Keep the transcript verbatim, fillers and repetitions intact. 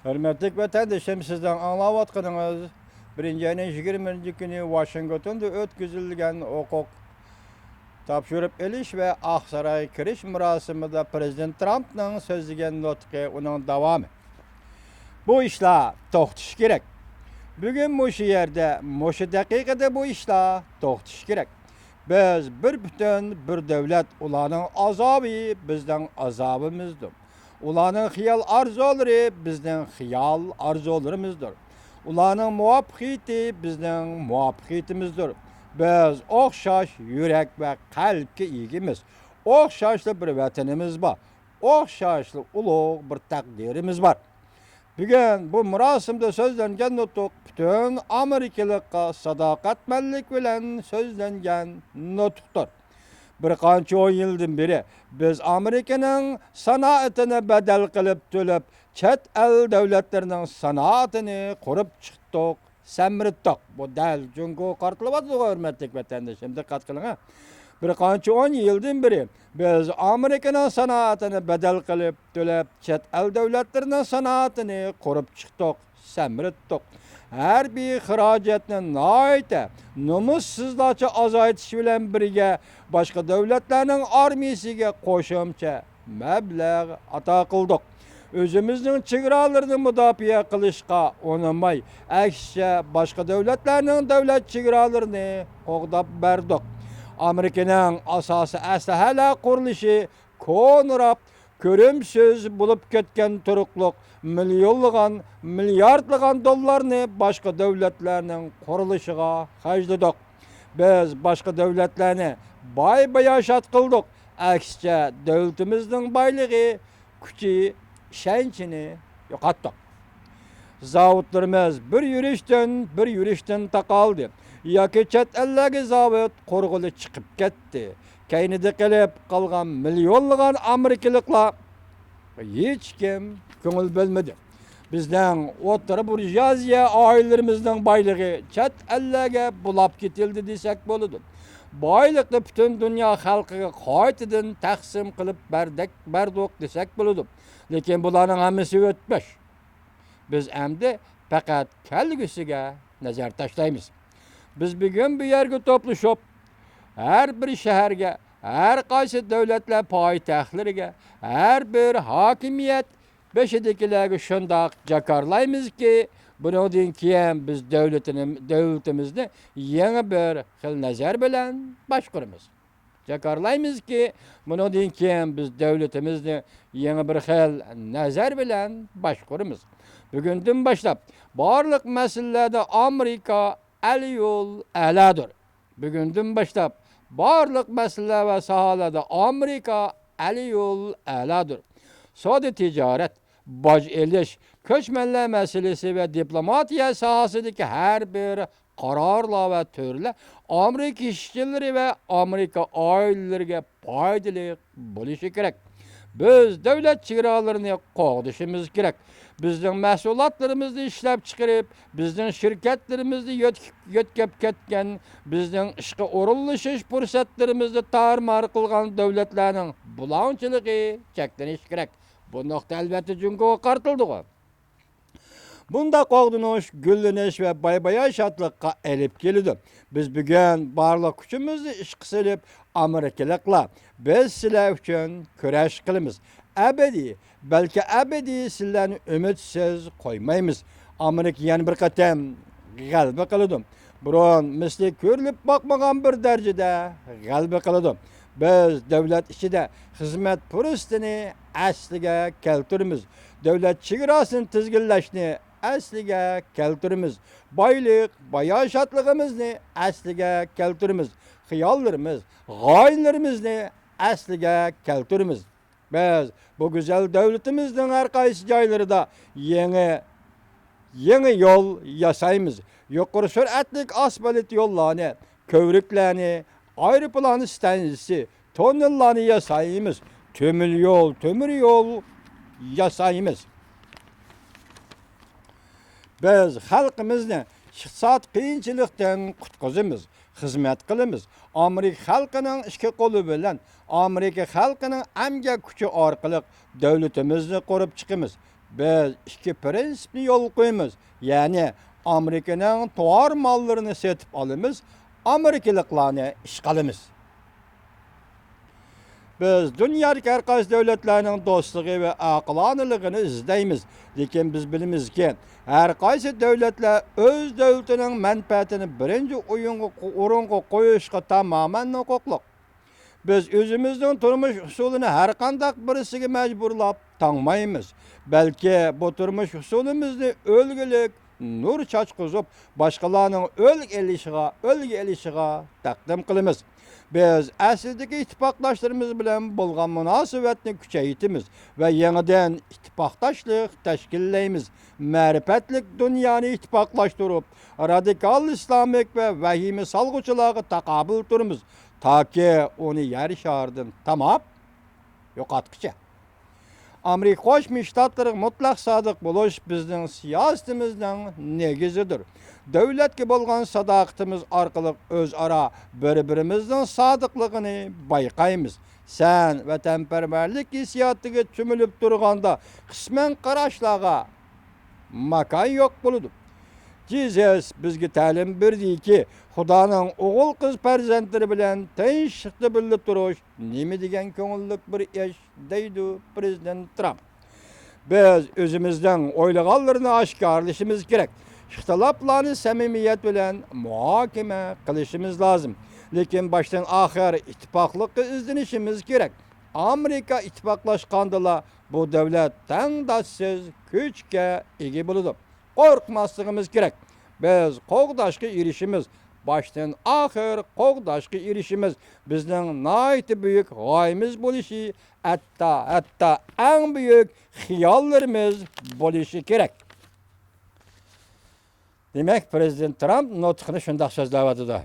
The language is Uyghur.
ھۆرمەتلىك ۋەتەندىشىم، سىزنىڭ ئاڭلاۋاتقىنىڭىز بىرىنچى ئاينىڭ يىگىرمىنچى كۈنى ۋاشىنگتوندا ئۆتكۈزۈلگەن ھوقۇق تاپشۇرۇپ ئېلىش ۋە ئاقسارايغا كىرىش مۇراسىمىدا پىرېزىدېنت ترامپنىڭ سۆزلىگەن نۇتقى، ئۇنىڭ داۋامى. بۇ ئىشلار توختىشى كېرەك. بۈگۈن مۇشۇ يەردە، مۇشۇ دەقىقىدە بۇ ئىشلار توختىشى كېرەك. بىز بىر پۈتۈن، بىر دۆلەت، ئۇلارنىڭ ئازابى بىزنىڭ ئازابىمىزدۇر. ئۇلارنىڭ خىيال ئارزۇلىرى بىزنىڭ خىيال ئارزۇلىرىمىزدۇر. ئۇلارنىڭ مۇۋەپپەقىيىتى بىزنىڭ مۇۋەپپەقىيىتىمىزدۇر. بىز ئوخشاش يۈرەك ۋە قەلبكە ئىگىمىز. ئوخشاشلا بىر ۋەتىنىمىز بار. ئوخشاشلا ئۇلۇغ بىر تەقدىرىمىز بار. بۈگۈن بۇ مۇراسىمدا سۆزلەنگەن نۇتۇق پۈتۈن ئامېرىكىلىققا ساداقەتمەنلىك بىلەن سۆزلەنگەن نۇتۇقتۇر. بىر قانچە ئون يىلدىن بېرى بىز ئامېرىكىنىڭ سانائىتىنى بەدەل قىلىپ تۆلەپ، چەت ئەل دۆلەتلىرىنىڭ سانائىتىنى قۇرۇپ چىقتۇق، سەمرىتتۇق. بۇ دەل جۇڭگوغا قارىتىلىۋاتىدىغۇ، ھۆرمەتلىك ۋەتەندىشىم، دىققەت قىلىڭ ھە. بىر قانچە ئون يىلدىن بېرى بىز ئامېرىكىنىڭ سانائىتىنى بەدەل قىلىپ تۆلەپ، چەت ئەل دۆلەتلىرىنىڭ سانائىتىنى قۇرۇپ چىقتۇق، سەمرىتتۇق. ھەربىي خىراجەتنى ناھايىتى نومۇسسىزلارچە ئازايتىش بىلەن بىرگە، باشقا دۆلەتلەرنىڭ ئارمىيىسىگە قوشۇمچە مەبلەغ ئاتا قىلدۇق. ئۆزىمىزنىڭ چېگرالىرىنى مۇداپىئە قىلىشقا ئۇنىماي، ئەكسىچە، باشقا دۆلەتلەرنىڭ دۆلەت چېگرالىرىنى قوغداپ بەردۇق. ئامېرىكىنىڭ ئاساسىي ئەسلىھەلەر قۇرۇلۇشى كونىراپ، كۆرۈمسىز بولۇپ كەتكەن تۇرۇقلۇق مىليونلىغان، مىلياردلىغان دوللارنى باشقا دۆلەتلەرنىڭ قۇرۇلۇشىغا خەجلىدۇق. بىز باشقا دۆلەتلەرنى باي-باياشات قىلدۇق. ئەكسىچە، دۆلىتىمىزنىڭ بايلىقى، كۈچى، ئىشەنچىنى يوقاتتۇق. زاۋۇتلىرىمىز بىر يۈرۈشتىن، بىر يۈرۈشتىن تاقالدى ياكى چەت ئەللەرگە زاۋۇت قۇرغىلى چىقىپ كەتتى. كەينىدە قېلىپ قالغان مىليونلىغان ئامېرىكىلىقلار ھېچكىم كۆڭۈل بۆلمىدى. بىزنىڭ ئوتتۇرا بۇرژۇئازىيە ئائىلىلىرىمىزنىڭ بايلىقى چەت ئەللەرگە بۇلاپ كېتىلدى دېسەك بولىدۇ. بايلىقنى پۈتۈن دۇنيا خەلقىگە قايتىدىن تەقسىم قىلىپ بەردەك، بەردۇق دېسەك بولىدۇ. لېكىن بۇلارنىڭ ھەممىسى ئۆتمۈش. بىز ئەمدى پەقەت كەلگۈسىگە نەزەر تاشلايمىز. بىز بۈگۈن بۇ يەرگە توپلىشىپ، ھەر بىر شەھەرگە، ھەر قايسى دۆلەتلەر پايتەختلىرىگە، ھەر بىر ھاكىمىيەت بېشىدىكىلەرگە شۇنداق جاكارلايمىزكى، بۇنىڭدىن كېيىن بىز دۆلىتىنى، دۆلىتىمىزنى يېڭى بىر خىل نەزەر بىلەن باشقۇرىمىز. جاكارلايمىزكى، بۇنىڭدىن كېيىن بىز دۆلىتىمىزنى يېڭى بىر خىل نەزەر بىلەن باشقۇرىمىز. بۈگۈندىن باشلاپ بارلىق مەسىلىلەردە ئامېرىكا ئەليول ئەلادۇر. بۈگۈندىن باشلاپ بارلىق مەسىلىلەر ۋە ساھەلەردە ئامېرىكا ئەليول ئەلادۇر. سودا تىجارەت، باج ئېلىش، كۆچمەنلەر مەسىلىسى ۋە دىپلوماتىيە ساھەسىدىكى ھەر بىر قارارلار ۋە تۈرلەر ئامېرىكا ئىشچىلىرى ۋە ئامېرىكا ئائىلىلىرىگە پايدىلىق بولۇشى كېرەك. بىز دۆلەت چېگرالىرىنى قوغدىشىمىز كېرەك. بىزنىڭ مەھسۇلاتلىرىمىزنى ئىشلەپچىقىرىپ، بىزنىڭ شىركەتلىرىمىزنى يۆت-، يۆتكەپ كەتكەن، بىزنىڭ ئىشقا ئورۇنلىشىش پۇرسەتلىرىمىزنى تارمار قىلغان دۆلەتلەرنىڭ بۇلاڭچىلىقى چەكلىنىشى كېرەك. بۇ نۇقتا ئەلۋەتتە جۇڭگوغا قارىتىلىدىغۇ. بۇنداق قوغدىنىش، گۈللىنىش ۋە باي-باياشاتلىققا ئېلىپ كېلىدۇ. بىز بۈگۈن بارلىق كۈچىمىزنى ئىشقا سېلىپ، ئامېرىكىلىقلار، بىز سىلەر ئۈچۈن كۈرەش قىلىمىز. ئەبەدىي، بەلكى ئەبەدىي سىلەرنى ئۈمىدسىز قويمايمىز. ئامېرىكا يەنە بىر قېتىم غەلىبە قىلىدۇ. بۇرۇن مىسلى كۆرۈلۈپ باقمىغان بىر دەرىجىدە غەلىبە قىلىدۇ. بىز دۆلەت ئىچىدە خىزمەت پۇرسىتىنى ئەسلىگە كەلتۈرىمىز. دۆلەت چېگراسىنى تىزگىنلەشنى ئەسلىگە كەلتۈرىمىز. بايلىق، باياشاتلىقىمىزنى ئەسلىگە كەلتۈرىمىز. خىياللىرىمىز، غايىلىرىمىزنى ئەسلىگە كەلتۈرىمىز. بىز بۇ گۈزەل دۆلىتىمىزنىڭ ھەر قايسى جايلىرىدا يېڭى، يېڭى يول ياسايمىز. يۇقىرى سۈرئەتلىك ئاسفالت يوللارنى، كۆۋرۈكلەرنى، ئايروپىلان ئىستانسىسى، توننېللارنى ياسايمىز. تۆمۈر يول، تۆمۈر يول ياسايمىز. بىز خەلقىمىزنى ئىقتىساد قىيىنچىلىقتىن قۇتقۇزىمىز، خىزمەت قىلىمىز. ئامېرىكا خەلقىنىڭ ئىككى قولى بىلەن، ئامېرىكا خەلقىنىڭ ئەمگەك كۈچى ئارقىلىق دۆلىتىمىزنى قۇرۇپ چىقىمىز. بىز ئىككى پىرىنسىپنى يولغا قويىمىز، يەنى ئامېرىكىنىڭ تاۋار ماللىرىنى سېتىپ ئالىمىز، ئامېرىكىلىقلارنى ئىشقا ئالىمىز. بىز دۇنيادىكى ھەر قايسى دۆلەتلەرنىڭ دوستلۇقى ۋە ئاقىلانىلىقىنى ئىزدەيمىز، لېكىن بىز بىلىمىزكى، ھەر قايسى دۆلەتلەر ئۆز دۆلىتىنىڭ مەنپەئەتىنى بىرىنچى ئويۇنغا، ئورۇنغا قويۇشقا تامامەن ھوقۇقلۇق. بىز ئۆزىمىزنىڭ تۇرمۇش ئۇسۇلىنى ھەرقانداق بىرسىگە مەجبۇرلاپ تاڭمايمىز، بەلكى بۇ تۇرمۇش ئۇسۇلىمىزنى ئۈلگىلىك نۇر چاچقۇزۇپ، باشقىلارنىڭ ئۈلگە ئېلىشىغا، ئۈلگە ئېلىشىغا تەقدىم قىلىمىز. بىز ئەسلىدىكى ئىتتىپاقداشلىرىمىز بىلەن بولغان مۇناسىۋەتنى كۈچەيتىمىز ۋە يېڭىدىن ئىتتىپاقداشلىق تەشكىللەيمىز. مەرىپەتلىك دۇنيانى ئىتتىپاقلاشتۇرۇپ، رادىكال ئىسلامىك ۋە ۋەھىمە سالغۇچىلارغا تاقابىل تۇرىمىز، تاكى ئۇنى يەر شارىدىن تاماپ يوقاتقۇچە. ئامېرىكا قوشما شتاتلىرىغا مۇتلەق سادىق بولۇش بىزنىڭ سىياسىتىمىزنىڭ نېگىزىدۇر. دۆلەتكە بولغان ساداقىتىمىز ئارقىلىق ئۆزئارا بىر-بىرىمىزنىڭ سادىقلىقىنى بايقايمىز. سەن ۋەتەنپەرۋەرلىك ھېسسىياتىغا چۆمۈلۈپ تۇرغاندا، قىسمەن قاراشلارغا ماكان يوق بولىدۇ. جىزەس بىزگە تەلىم بېرىدۇكى، خۇدانىڭ ئوغۇل-قىز پەرزەنتلىرى بىلەن تىنچلىقتا بىللە تۇرۇش نېمە دېگەن كۆڭۈللۈك بىر ئىش، دەيدۇ پىرېزىدېنت ترامپ. بىز ئۆزىمىزنىڭ ئويلىغانلىرىنى ئاشكارىلىشىمىز كېرەك. ئىختىلاپلارنى سەمىمىيەت بىلەن مۇھاكىمە قىلىشىمىز لازىم. لېكىن باشتىن ئاخىر ئىتتىپاقلىققا ئىزدىنىشىمىز كېرەك. ئامېرىكا ئىتتىپاقلاشقاندىلا، بۇ دۆلەت تەڭداشسىز كۈچكە ئىگە بولىدۇ. قورقماسلىقىمىز كېرەك. بىز قوغداشقا ئېرىشىمىز. باشتىن ئاخىر قوغداشقا ئېرىشىمىز. بىزنىڭ ناھايىتى بۈيۈك غايىمىز بولۇشى، ھەتتا، ھەتتا ئەڭ بۈيۈك خىياللىرىمىز بولۇشى كېرەك. دېمەك، پىرېزىدېنت ترامپ نۇتقىنى شۇنداق سۆزلەۋاتىدۇ.